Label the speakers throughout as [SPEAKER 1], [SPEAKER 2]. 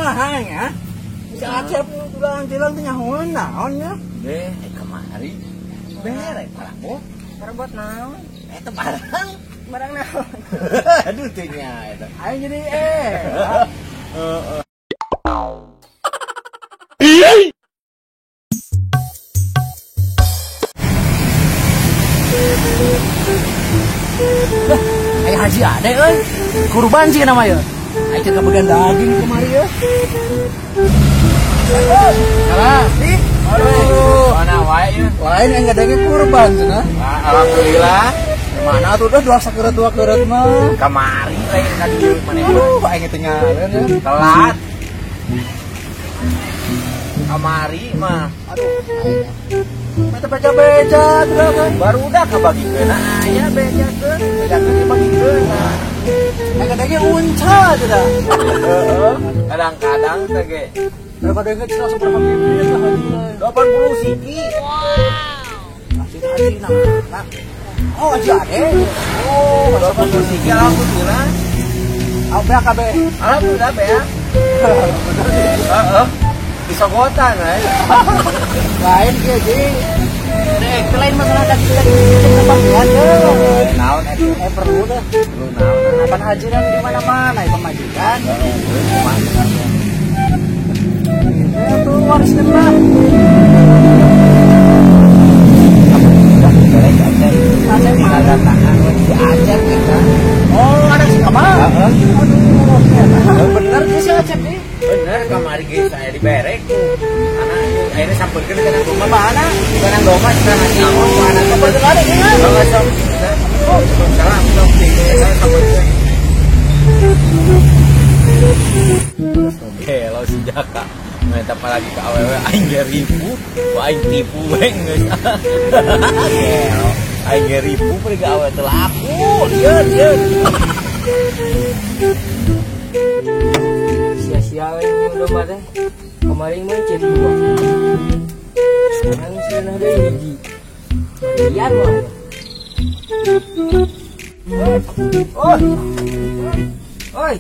[SPEAKER 1] Kumaha nya? Si Acep udah jalan teh nyahoan naon nya?
[SPEAKER 2] Kemari. Bere parabot.
[SPEAKER 3] Parabot naon?
[SPEAKER 2] Eta barang.
[SPEAKER 3] Barang naon?
[SPEAKER 2] Aduh teh nya eta.
[SPEAKER 1] Ayo jadi
[SPEAKER 2] Heeh.
[SPEAKER 1] Lah, aya Haji Ade euy. Kurban sih nama ya. Aing teh kabegan daging kemari ya. Salah.
[SPEAKER 2] Aduh, mana wae ieu?
[SPEAKER 1] Lain yang ngadenge kurban cenah.
[SPEAKER 2] Alhamdulillah.
[SPEAKER 1] Mana tuh udah dua sakeureut dua keureut mah.
[SPEAKER 2] Kamari lain ka dieu maneh.
[SPEAKER 1] Aduh, aing teh tinggalin ya.
[SPEAKER 2] Telat. Kamari mah.
[SPEAKER 1] Aduh, meta beja-beja tuh kan.
[SPEAKER 2] Baru udah kabagikeun aya bejakeun, bejakeun dibagikeun.
[SPEAKER 1] Aing ngadenge unca cenah.
[SPEAKER 2] Heeh. Kadang-kadang teh ge.
[SPEAKER 1] Kadang-kadang cenah super habibin lah haji.
[SPEAKER 2] 80 siki.
[SPEAKER 1] Wow. Haji haji nah. Oh, Haji Ade.
[SPEAKER 2] Oh, 80 siki alhamdulillah.
[SPEAKER 1] Apa kabeh?
[SPEAKER 2] Alhamdulillah ya. Heeh. Disogotan we.
[SPEAKER 1] Lain kieu ji. Nek, lain masalah daging kebagian deh.
[SPEAKER 2] Naon eta?
[SPEAKER 1] Perlu deh.
[SPEAKER 2] Perlu naon?
[SPEAKER 1] Kapan haji kan di mana-mana ieu pamajikan. Itu wariskeun lah.
[SPEAKER 2] Aceh tinggal datangan si Aceh kita.
[SPEAKER 1] Oh, ada si Kamal.
[SPEAKER 2] Heeh.
[SPEAKER 1] Aduh, bener sih si Aceh nih.
[SPEAKER 2] Bener kamari ge saya diberek. Anak akhirnya sampeurkeun ka nang domba
[SPEAKER 1] mana?
[SPEAKER 2] Ka nang domba cenah haji.
[SPEAKER 1] Anak sampeurkeun ada ieu.
[SPEAKER 2] Heeh, sok. Salam, sok. Saya sampeurkeun. Gelo si Jaka. Minta apalagi ke awewe aing ge ribu, aing tipu we geus. Gelo. Aing ge ribu pergi ke awewe teu laku. Lieur, lieur.
[SPEAKER 3] Sia-sia we domba teh. Kemarin mah cek dua. Sekarang cenah deui hiji. Liar mah. Oi. Oi.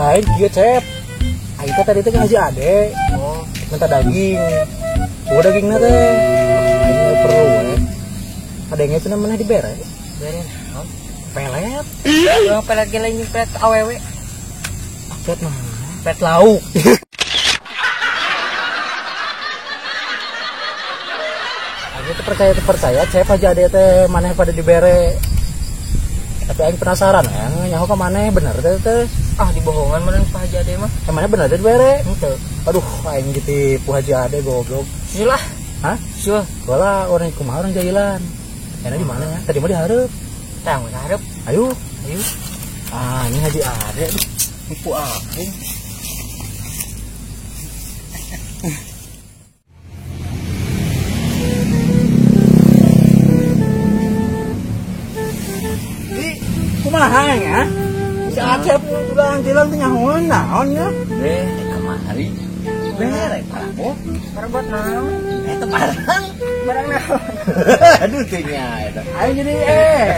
[SPEAKER 1] Lain kieu Cep. Aing teh tadi teh Haji Ade.
[SPEAKER 3] Oh,
[SPEAKER 1] minta daging. Gua dagingna teh. Aing perlu we. Adengnya cenah maneh dibere.
[SPEAKER 3] Bere naon?
[SPEAKER 1] Pelet.
[SPEAKER 3] Urang pelet ge lain pelet awewe.
[SPEAKER 1] Pelet mah.
[SPEAKER 3] Pelet lauk.
[SPEAKER 1] Aing teh percaya Cep Haji Ade teh maneh pada dibere. Tapi aing penasaran ya, nyaho ka maneh bener teh teh.
[SPEAKER 3] Ah, dibohongan maneh Pak Haji Ade mah.
[SPEAKER 1] Maneh bener teh dibere?
[SPEAKER 3] Henteu.
[SPEAKER 1] Aduh, aing ditipu Haji Ade goblok.
[SPEAKER 3] Susul lah.
[SPEAKER 1] Hah?
[SPEAKER 3] Susul.
[SPEAKER 1] Bola orang kumaha orang jailan. Enak di mana ya? Tadi mah dihareup.
[SPEAKER 3] Tah, mah hareup.
[SPEAKER 1] Ayo,
[SPEAKER 3] ayo.
[SPEAKER 1] Ah, ini Haji Ade. Nipu aing. Kumaha nya? Si Acep udah jalan teh nyahoan naon nya?
[SPEAKER 2] Kamari. Bere parabot.
[SPEAKER 3] Parabot naon?
[SPEAKER 2] Eta barang.
[SPEAKER 3] Barang naon?
[SPEAKER 2] Aduh teh nya eta.
[SPEAKER 1] Aing jadi
[SPEAKER 2] Heeh.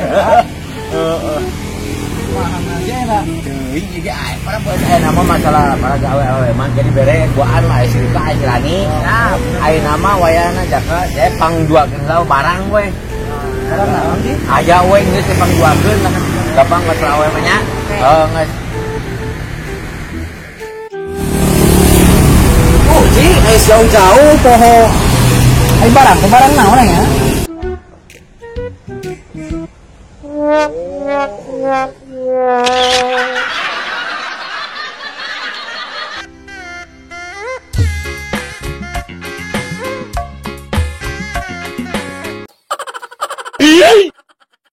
[SPEAKER 1] Kumaha aja eta.
[SPEAKER 2] Teuing jadi aing parabot aya nama masalah para gawe-awe mah jadi bere duaan lah aya Rika aya Rani.
[SPEAKER 3] Nah,
[SPEAKER 2] aya nama wayana Jaka saya pangduakeun barang we.
[SPEAKER 1] Barang naon sih?
[SPEAKER 2] Aya we geus pangduakeun lah. Gampang masalah awewe mah nya. Heeh, geus.
[SPEAKER 1] Oh, ji, jauh-jauh poho. Ai barang, barang naon ya?